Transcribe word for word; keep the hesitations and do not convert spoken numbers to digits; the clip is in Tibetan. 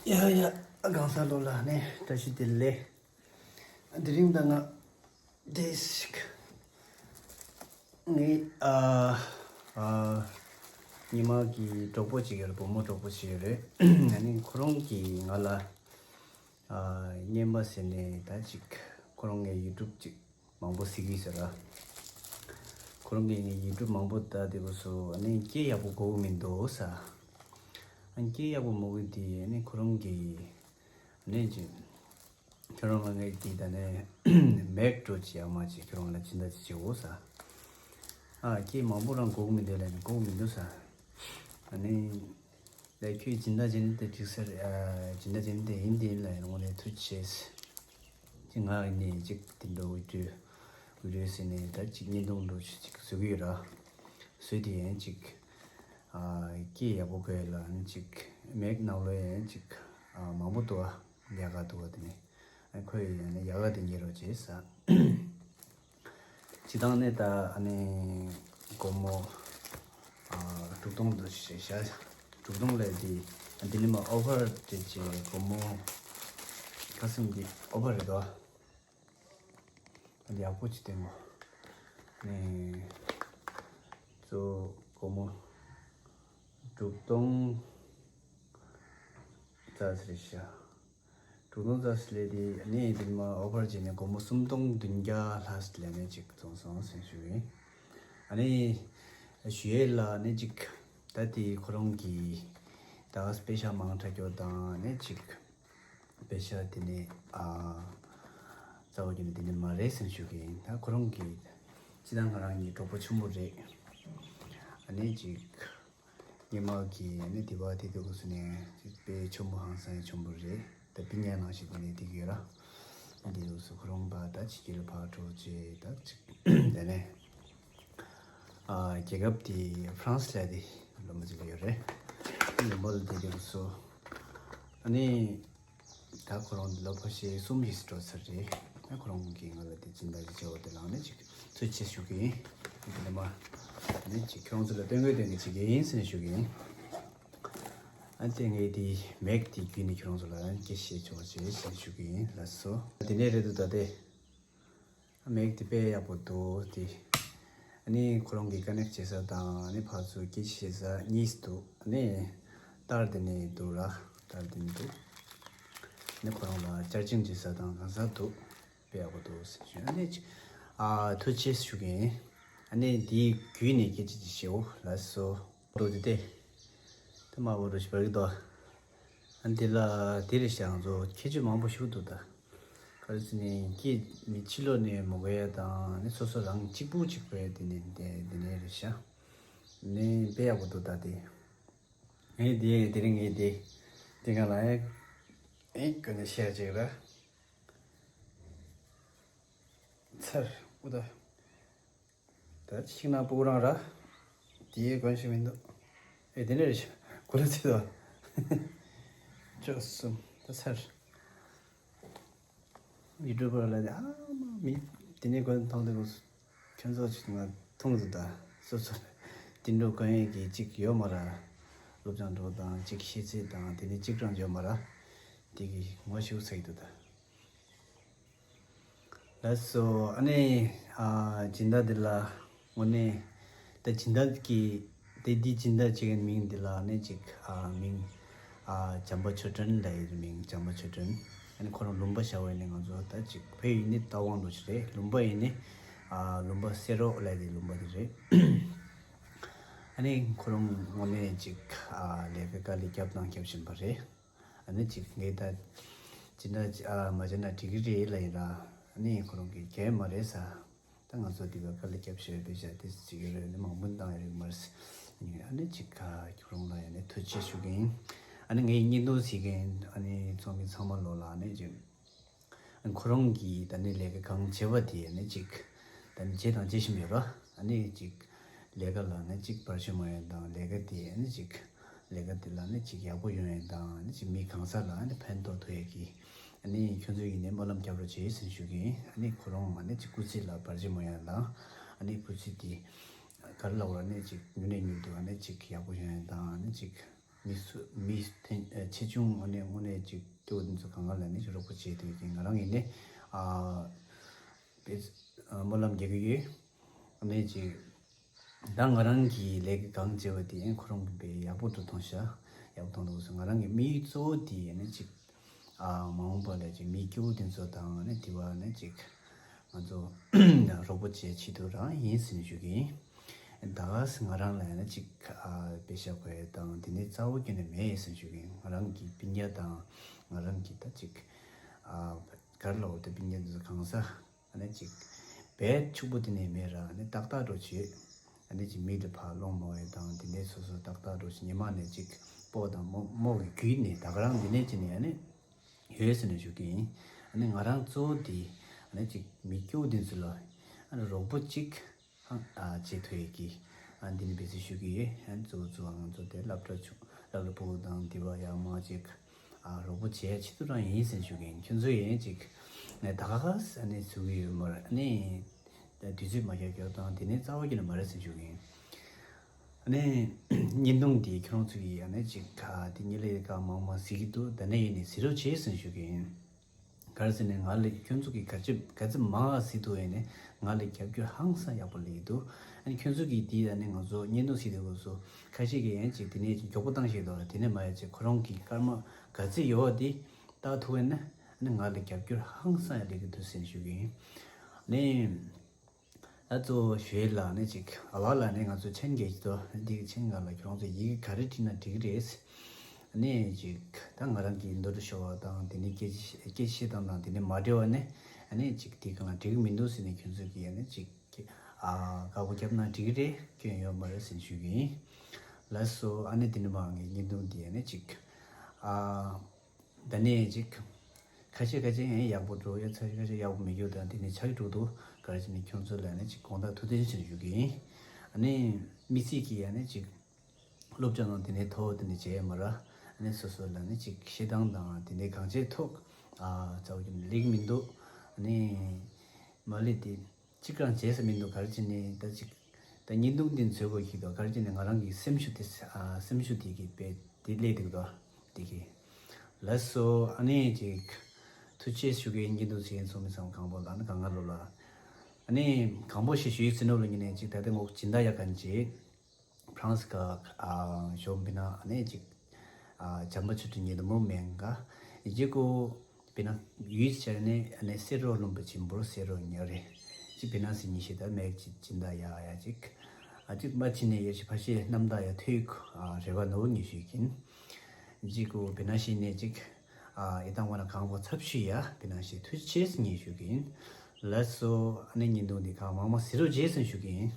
ཡ་ཡ། གང་ཟག་ལོ་ལ་ནས་བཀྲ་ཤིས་བདེ་ལེགས། དེ་རིང་ད་ང་དེ་ཞིག་ངའི་ཨ་ཨ་ཉི་མ་གི་གྲོགས་པོ་ཅིག་ཡོད་རེད། བུ་མོ་གྲོགས་པོ་ཅིག་ཡོད་རེད། ཨ་ནི་ཁོ་རང་གིས་ང་ལ་ཨ་རྔན་པ་ཟེར་ནས་ད་ཅིག་ཁོ་རང་ངའི་ཡུ་ཊུབ་ཅིག་མང་པོ་གཟིགས་ཀྱི་ཟེར་ར། ཁོ་རང་གིས་ངའི་ཡུ་ཊུབ་མང་པོ་ལྟ་དེ་གོ་སོ། ཨ་ནི་སྐད་ཡག་པོ་གོ་གི་མི་འདུག་ས། ཨ་ནི་སྐད་ཡག་པོ་མ་གོ་དེ་ཨ་ནི་ཁོ་རང་གིས་ཨ་ནི་ཅིག་ཁྱོད་རང་ལ་ངས་དེ་ད་ནས་མེག་འགྲོ་ཅི་ཡག་མ་ཅིག་ཁྱོད་རང་ལ་སྦྱིན་བདག་ཅིག་བྱེད་འོ་ས། ཨ་སྐད་མང་པོ་རང་གོ་གི་མི་འདུག་ལ་ནི་གོ་གི་མི་འདུག་ས། ཨ་ནི། ལས་ཁྱོད་སྦྱིན་བདག་བྱེད་ནི་དེ་འགྲིག་ས་རེད། ཨ་སྦྱིན་བདག་བྱེད་ནི་དེ་ཡིན་དེ་ཡིན་ལ་ཡིན་ངོ་ནས་ཐུགས་རྗེ་ཆེ། ཅི་ང་ནས་ཅིག་དེ་འགྲོ་འོས་འདྲི་འོས་འདྲི་ཟེར་ནས་ད་ཅིག་བརྙན་ཐུང་འགྲོ་ཅིག་བཟོ་གི་ཡོད་ར། བཟོས་དེ་ཡན་ཅིག་ཨ་སྐད་ཡག་པོ་དགོས་ལ་ཡན་ཅིག་མེག་ནང་ལོ་ཡན་ཅིག་ཨ་མང་པོ་འདུག་ཨ་ཡག་ག་འདུག་ཨ་དེ་ནས་ཨ་ཁོས་ཡང་ནས་ཡག་ག་དེ་ཉེ་རོགས་བྱེད་ས། སྤྱི་བཏང་ནས་ད་ཨ་ནི་སྒོར་མོ་ཨ་དྲུག་སྟོང་དུ་ཞེས་བྱ། དྲུག་སྟོང་ལས་དེ་འདི་ནི་མ་ཨོ་ཕར་དེ་ཅེ་སྒོར་མོ་ཁ་སིམ་གྱི་ཨོ་ཕར་རེད་དོ། འདི་ཡག་པོ་ཅིག་བསྟན་གོ། ནས་གཙོ་སྒོར་མོ་དྲུག་སྟོང་རྩ་ཟེར་ཤག་དྲུག་སྟོང་རྩ་ཟེར་ལས་དེ་ནས་དེ་མ་ཨོ་ཕར་བྱས་ནས་སྒོར་མོ་སུམ་སྟོང་བདུན་བརྒྱ་ལྷག་ལས་ནས་ཅིག་བཙོང་སོང་ཟེར་ཞུ་ཡིན། ཨ་ནི་ཞུ་ཡས་ལ་ནི་ཅིག་ད་དེ་ཁོ་རང་གི་ད་པེ་ཤ་མང་དྲགས་ཀྱོ་དང་ནི་ཅིག་པེ་ཤ་དེ་ནས་ཨ་རྩ་བ་རྒྱུ་ནི་དེ་ནི་མ་རེད་ཟེར་ཞུ་གི་ཡིན། ད་ཁོ་རང་གི་སྤྱི་བཏང་ང་རང་གི་གྲོགས་པོ་ཆེན་པོ་རེད། ཨ་ནི་ཅིག་སྔོན་མ་གི་ཨ་ནི་དེ་བ་དེ་དུ་གུ་སུ་ནས་དཔེ་ཆུ་མོ་ཧང་སང་ཆུ་མོ་རེད། ད་པི་ཉ་ནང་བཞིན་དེ་ནས་དེ་གི་ཡོད་ར། ཨ་དེ་དུ་སུ་ཁོ་རང་པ་ད་ཕྱི་རྒྱལ་ལ་ཕར་འགྲོ་ཅེས་ད་ཅིག་དེ་ནས་ཨ་རྒྱལ་ཁབ་དེ་ཧྥ་རན་སི་ལ་དེ་ལོ་མ་ཅིག་ཡོད་རེད། ལོ་མ་ལ་དེ་དུ་སུ་ཨ་ནི། ད་ཁོ་རང་ལོ་ཕོ་ཤེ་གསུམ་ཞིག་འགྲོ་ཚར་རེད། ད་ཁོ་རང་གིས་ང་ལ་དེ་སྦྱིན་བདག་གི་བྱ་བ་དེ་ལངས་ནས་ཅིག་ཐུགས་རྗེ་ཆེ་ཞུ་གི་ཡིན། དེ་ནས་མ་ནས་ཅིག་ཁྱོད་རང་ཚོ་ལ་སྟོན་དགོས་དོན་གི་བྱེད་ཀྱི་ཡིན་ཟེར་ནས་ཞུ་གི་ཡིན། ཨ་ཙེ་ངས་དེ་མེག་དེ་བརྒྱུད་ནས་ཁྱོད་རང་ཚོ་ལ་སྐད་ཆ་བཤད་ཆོག་ཅེས་ཟེར་ནས་ཞུ་གི་ཡིན། ལགས་སོ། དེ་ནས་རེད་འདུག་ད་དེ། མེག་དེ་དཔེ་ཡག་པོ་འདུག་དེ། ཨ་ནི་ཁོ་རང་གི་ཀ་ནེག་བྱེད་ས་དང་ཨ་ནི་ཕར་ཚུར་སྐད་ཆ་བཤད་ས་གཉིས་འདུག་ཨ་ནི་ཏར་དེ་ནས་འདུག་ར། ཏར་དེ་ནས་འདུག་ཨ་ནི་ཁོ་རང་ལ་ཅར་ཅིང་བྱེད་ས་དང་གང་ས་འདུག་དཔེ་ཡག་པོ་འདུག་ཟེར་ཞུ། ཨ་ནི་ཅིག་ཨ་ཐུགས་རྗེ་ཆེ་ཞུ་གི་ཡིན། ཨ་ནི་དེའི་བརྒྱུད་ནས་སྐད་ཆ་ཅིག་བཤད་འོ། ལགས་སོ། འགྲོ་དེ་དེ། ད་མ་བོ་རུ་ཞིག་བར་གི་དོ། ཨ་འདི་ལ་དེ་རེད་ཤག་ང་ཚོ་ཁྱད་ཆོས་མང་པོ་ཞིག་འདུག་ད། ག་རེ་ཟེར་ནས་ཀྱི་མི་ཕྱི་ལོགས་ནས་མ་དགོས་ཡ་དང་ནི་སོ་སོ་རང་གཅིག་པུ་གཅིག་པའི་དེ་ནས་དེ་དེ་ནས་རེད་ཤག་ནས་དཔེ་ཡག་པོ་འདུག་ད་དེ། ངས་དེ་དེ་རིང་ངས་དེ་དེ་ག་ལ་ཨེ་ཨེ་ག་ནས་ཤེར་བྱེད་ར། ཚར་འུ་ད། ད་ཤིང་ནག་སྤུ་གུ་རང་ར། དེའི་གོན་ཞིག་མི་འདུག་ཨེ་དེ་འདྲ་རེད་ཤག་གོ་ལ་ཚིག་དོ། ཅོ་གསུམ་ད་ཚར། ཡུ་ཊུབ་པར་ལ་དེ་ཨ་མ་མི་དེ་ནས་གོན་མཐོང་དེ་གོ་ཁྱོད་ཚོ་ཅིག་ང་མཐོང་འདུག་ད་སོ་སོ་དེ་འགྲོ་གོན་ཡས་ཀྱི་ཅིག་ཡོད་མ་ར། སློབ་སྦྱོང་འགྲོ་དང་ཅིག་ཤེས་ཚད་དང་དེ་ནས་ཅིག་རང་ཡོད་མ་ར། དེ་གི་ངོ་ཤེས་ཚེག་འདུག་ད། ལགས་སོ། ཨ་ནི་ཨ་སྦྱིན་བདག་འདི་ལ་དངོས་གནས་ད་སྦྱིན་བདག་གི་དེ་འདི་སྦྱིན་བདག་ཅིག་གི་མིང་འདི་ལ་ཨ་ནི་ཅིག་ཨ་མིང་ཨ་བྱམས་པ་ཆོས་སྒྲོན་ལབ་ཡོད་རེད། མིང་བྱམས་པ་ཆོས་སྒྲོན། ཨ་ནི་ཁོ་རང་ལུང་པ་བཞག་པ་ཡིན་ནའི་ང་ཚོ་ད་ཅིག་བོད་ཡིན་ནའི་རྟ་དབང་ལོ་ཞིག་རེད། ལུང་པ་ཡིན་ནའི་ཨ་ལུང་པ་སེ་རོག་ལབ་དེ་ལུང་པ་དེ་རེད། ཨ་ནི་ཁོ་རང་དངོས་གནས་ཅིག་ཨ་ལས་ཀ་དཀའ་ལས་བརྒྱབ་དང་བརྒྱབ་བཞིན་པ་རེད། ཨ་ནི་ཅིག་ངས་ད་སྦྱིན་བདག་ཅིག་ཨ་མ་བྱས་ན་འགྲིག་གི་རེད་ལབ་ཡིན་ར། ཨ་ནི་ཁོ་རང་གིས་གལ་མ་རེད་ས། ད་ང་ཚོ་འདི་ག་དཀའ་ལས་བརྒྱབ་བཞག་པའི་བྱ་དེ་ཅིག་ཡོད་རེད། ཨ་ནི་མང་པོ་བཏང་ཡོད་རེད་མ་རེད། ཨ་ནི་ཅིག་ཁ་ཁྱོད་རང་ལ་ཡང་ནས་ཐུགས་རྗེ་ཆེ་ཞུ་གི་ཡིན། ཨ་ནི་ངས་བརྙན་ཐུང་གཟིགས་མཁན་ཨ་ནི་ཚོགས་མི་ཚང་མ་ལོ་ལ་ཨ་ནི་ཅིག་ཁོ་རང་གིས་ད་ནི་ལས་ཀ་གང་བྱེད་པ་དེ་ནི་ཅིག་ད་ནི་བྱེད་དང་བྱེད་བཞིན་ཡོད་ར། ཨ་ནི་ཅིག་ལས་ཀ་ལ་ནི་ཅིག་བར་ཆད་མ་ཡོང་དང་ལས་ཀ་དེ་ནི་ཅིག་ལས་ཀ་དེ་ལ་ནི་ཅིག་ཡག་པོ་ཡོང་ཡ་དང་ནི་ཅིག་མི་གང་ཟག་ལ་ནི་ཕན་ཐོགས་ཐུབ་ཡ་གི་ཨ་ནི་ཁྱོད་ཚོ་ཡིན་ནི་སྨོན་ལམ་རྒྱབ་རོགས་བྱེད་ཟེར་ཞུ་གི་ཡིན། ཨ་ནི་ཁོ་རང་ཨ་ནི་ཅིག་སྐུ་ཚེ་ལ་བར་ཆད་མ་ཡོང་ཡ་དང་ཨ་ནི་སྐུ་ཚེ་དེ་ག་རེ་ལབ་དགོས་ར། ནི་ཅིག་མྱུར་ནས་མྱུར་དུ་ཨ་ནི་ཅིག་ཡག་པོ་ཡོང་ཡ་དང་ནི་ཅིག་མི་སུ་མི་ཐེ་ཆེ་ཆུང་ཨ་ནི་དངོས་གནས་ཅིག་སྐྱོ་བོ་འདི་ཚོ་གང་ག་ལ་ནི་རོགས་པ་བྱེད་ཐུབ་ཀྱི་ང་རང་ཡིན་ནི་ཨ་པེ་སྨོན་ལམ་རྒྱག་གི་ཡོད། ཨ་ནི་ཅིག་ད་ང་རང་གི་ལས་ཀ་གང་བྱས་པ་དེ་ཁོ་རང་གི་པའི་ཡག་པོ་འགྲོ་ཐོང་ཤག་ཡག་པོ་ཐོང་འདུག་སོ། ང་རང་གི་དམིགས་ཡུལ་གཙོ་བོ་དེ་ཨ་ནི་ཅིག་ཨ་མ་འོངས་པ་ལ་ཅིག་མི་སྐྱོ་བོ་དེ་ཚོ་དང་ཨ་ནི་དེ་བ་ཨ་ནི་ཅིག་ང་ཚོ་རོགས་པ་བྱེད་ཆེད་དུ་རང་ཡིན་ཟེར་ནས་ཞུ་གི་ཡིན། ད་ག་སེ་ང་རང་ལ་ཡང་ན་ཅིག་ཨ་པེ་ཤ་གོ་ཡ་དང་དེ་ནས་རྩ་བོ་ཁྱོན་ནས་མེད་ཟེར་ཞུ་གི་ཡིན། ང་རང་གི་སྤུན་ཀྱག་དང་ང་རང་གི་ད་ཅིག་ཨ་གར་ལ་འོ་ད་སྤུན་ཀྱག་འདི་ཚོ་གང་ས་ཨ་ནི་ཅིག་བེད་ཕྱུག་པོ་དེ་ནས་མེད་ར་ཨ་ནི་ཏག་ཏག་འགྲོ་བྱེད། ཨ་ནི་ཅིག་མི་དེ་ཕར་སློང་མོ་ཡ་དང་དེ་ནས་སོ་སོ་ཏག་ཏག་འགྲོ་བྱེད། ཉི་མ་ནས་ཅིག་སྤོ་དང་མོ་མོ་གི་རྒྱུད་ནས་ད་ག་རང་འདི་ནས་ཅི་ནས་ཨ་ནི་ཡོད་ཟེར་ནས་ཞུ་གི་ཡིན། ཨ་ནི་ང་རང་གཙོ་བོ་དེ་ཨ་ནི་ཅིག་མི་སྐྱོ་བོ་དེ་ཚོ་ལ་ཨ་ནི་རོགས་པ་ཅིག་ཨ་བྱེད་ཐུབ་ཡས་ཀྱི་ཨ་འདི་ནི་འབད་བརྩོན་ཞུ་གི་ཡོད། ཨ་ནི་གཙོ་བོ་གཙོ་བོ་ང་ཚོ་དེ་སློབ་གྲྭ་ཆུང་སློབ་གྲྭ་ཕྲུ་གུ་དང་དེ་བ་ཡག་མ་ཅིག་ཨ་རོགས་པ་བྱེད་ཆེད་དུ་རང་ཡིན་ཟེར་ཞུ་གི་ཡིན། ཁྱོད་ཚོ་ཡིན་ཅིག་ནས་ད་ག་ས་ནས་ཚུགས་ཀྱི་ཡོད་མ་རེད། ཨ་ནི་དུས་ཚོད་མ་རྒྱག་རྒྱག་དང་དེ་ནས་རྩ་བ་ཀྱི་ནས་མ་རེད་ཟེར་ཞུ་གི་ཡིན། ཨ་ནི་བརྙན་ཐུང་འདི་ཁྱོད་རང་ཚོ་གིས་ཨ་ནི་ཅིག་ག་དེ་ཉིད་ལས་ཀ་མང་མང་གཟིགས་ཀྱི་འདུག་ད་ནས་ཡིན་ནས་གཟིགས་རོགས་བྱེད་ཟེར་ཞུ་གི་ཡིན། ག་རེ་ཟེར་ནས་ང་ལས་ཁྱོད་ཚོ་གིས་ག་ཅི་ག་ཚི་མང་ང་གཟིགས་འདུག་ཡིན་ནས་ང་ལས་རྒྱབ་སྐྱོར་ཧང་སང་ཡག་པོ་སླེབས་ཀྱི་འདུག་ཨ་ནི་ཁྱོད་ཚོ་གིས་དེ་ཨ་ནི་ང་ཚོ་བརྙན་ཐུང་གཟིགས་དུས་སྐབས་སུ་ཁ་ཤས་ཀྱིས་ཡང་ཅིག་དེ་ནས་ཅིག་མགྱོགས་པོ་བཏང་ཤེས་འདུག་དེ་ནས་མ་ཡ་ཅིག་ཁོ་རང་གི་སྐར་མ་ག་ཚི་ཡོད་པ་དེ་ལྟ་ཐུབ་ཡིན་ན་ཨ་ནི་ང་ལས་རྒྱབ་སྐྱོར་ཧང་སང་ཡག་སླེབས་ཀྱི་འདུག་ཟེར་ཞུ་གི་ཡིན། ཨ་ནི། ད་གཙོ་བོ་ཞུ་ཡས་ལ་ནི་ཅིག་ཨ་བ་ལ་ནི་ང་ཚོ་མཆན་རྒྱག་གི་འདུག་འདི་གི་མཆན་སྒང་ལ་ཁྱོད་རང་ཚོ་ཡི་གེ་ག་རེ་བྲིས་ན་འགྲིག་གི་རེད། ནི་ཅིག་ད་ང་རང་གི་མདོར་བསྡུས་ཤོར་བ་དང་དེ་ནི་སྐད་ཆ་སྐད་ཆ་བཤད་སྟངས་དང་དེ་ནི་མ་འབྲེལ་བ་ནི་ཨ་ནི་ཅིག་དེ་སྒང་ལ་འགྲིག་གི་མི་འདུག་ཟེར་ནས་ཁྱོད་ཚོ་གིས་ཨ་ནི་ཅིག་ཨ་དགའ་པོ་བརྒྱབ་ན་འགྲིག་གི་རེད། སྐྱོན་ཡོད་མ་རེད་ཟེར་ཞུ་གི་ཡིན། ལགས་སོ། ཨ་ནི་དེ་ནི་མ་ངའི་བརྙན་ཐུང་འདི་ཨ་ནི་ཅིག་ཨ། ད་ནས་ཅིག་ཁ་ཤས་ཁ་ཤས་ཡང་ཡག་པོ་འགྲོ་ཡ་ཚ་ཁ་ཤས་ཡག་པོ་མི་འགྱུར་དང་དེ་ནས་ཆག་འགྲོ་འདུག་ག་རེ་བྱས་ནས་ཁྱོད་ཚོ་ལ་ནི་ཅིག་དགོངས་དག་ཐུགས་བདེན་ཞུ་རྒྱུ་ཡིན། ཨ་ནི་དམིགས་བསལ་གྱི་ཡ་ནི་ཅིག་སློབ་སྦྱོང་དང་དེ་ནས་ཐོག་དེ་ནས་བྱས་ཡ་མ་ར་ཨ་ནི་སོ་སོ་ལ་ནི་ཅིག་བཤད་སྟངས་དང་དེ་ནས་གང་བྱས་ཐོག་ཨ་རྩ་བ་གི་ལེགས་མི་འདུག་ཨ་ནི་མ་ལས་དེ། གཅིག་རང་བྱས་ས་མི་འདུག་ག་རེ་བྱས་ནས་ད་ཅིག་ད་བརྙན་ཐུང་འདི་མཛོད་དགོས་ཀྱི་འདུག་ག་རེ་བྱས་ནས་ང་རང་གི་སེམས་ཤུགས་དེ་ཨ་སེམས་ཤུགས་དེ་གི་དཔེ་དེ་སླེབས་འདུག་དོ་དེ་གི། ལགས་སོ། ཨ་ནི་ཅིག་ཐུགས་རྗེ་ཆེ་ཞུ་གི་ཡིན། བརྙན་ཐུང་བྱེད་མཁན་ཚོ་མི་ཚང་གང་པོ་ལ་ནི་གང་ང་ལོ་ལ་ཨ་ནི་གང་པོ་ཞེས་ཞུ་ཡིག་ཚིག་ནོ་ལ་ཉིན་ནས་ཅིག་ད་ལྟ་ངོ་སྦྱིན་བདག་ཡག་གན་ཅིག་ཕ་རན་སི་ཀ་ཨ་ཞོ་བི་ན་ཨ་ནི་ཅིག་ཨ་བྱམས་པ་ཆོས་སྒྲོན་ཉིད་དུ་མོ་མེན་ག་ཡི་ཅིག་གོ་བི་ན་ཡུལ་ཆ་ནས་ཨ་ནི་སེ་རོ་ལུང་པ་ཆེན་པོར་སེ་རོ་ཉ་རེ་ཅིག་བི་ན་སི་ཉི་ཤེས་ད་མེག་ཅིག་སྦྱིན་བདག་ཡ་ཡ་ཅིག་ཨ་ཅིག་མ་ཕྱི་ནས་ཡེ་ཤི་ཕ་ཤེ་རྣམ་དག་ཡ་ཐོས་ཨ་རེ་བ་ནོ་ཉི་ཤུ་ཡི་ཀིན་ཅིག་གོ་བི་ན་ཤི་ནས་ཅིག་ཨ་ཡི་དང་བ་ན་གང་བ་ཚབ་ཤུ་ཡ་བི་ན་ཤི་ཐུགས་རྗེ་ཆེ་ཉི་ཤུ་ཡི་ཀིན། ལགས་སོ། ཨ་ནི་ཉིན་དུ་འདི་གང་མང་མང་སེ་རོ་རྗེས་སུ་ཞུ་གི་ཡིན།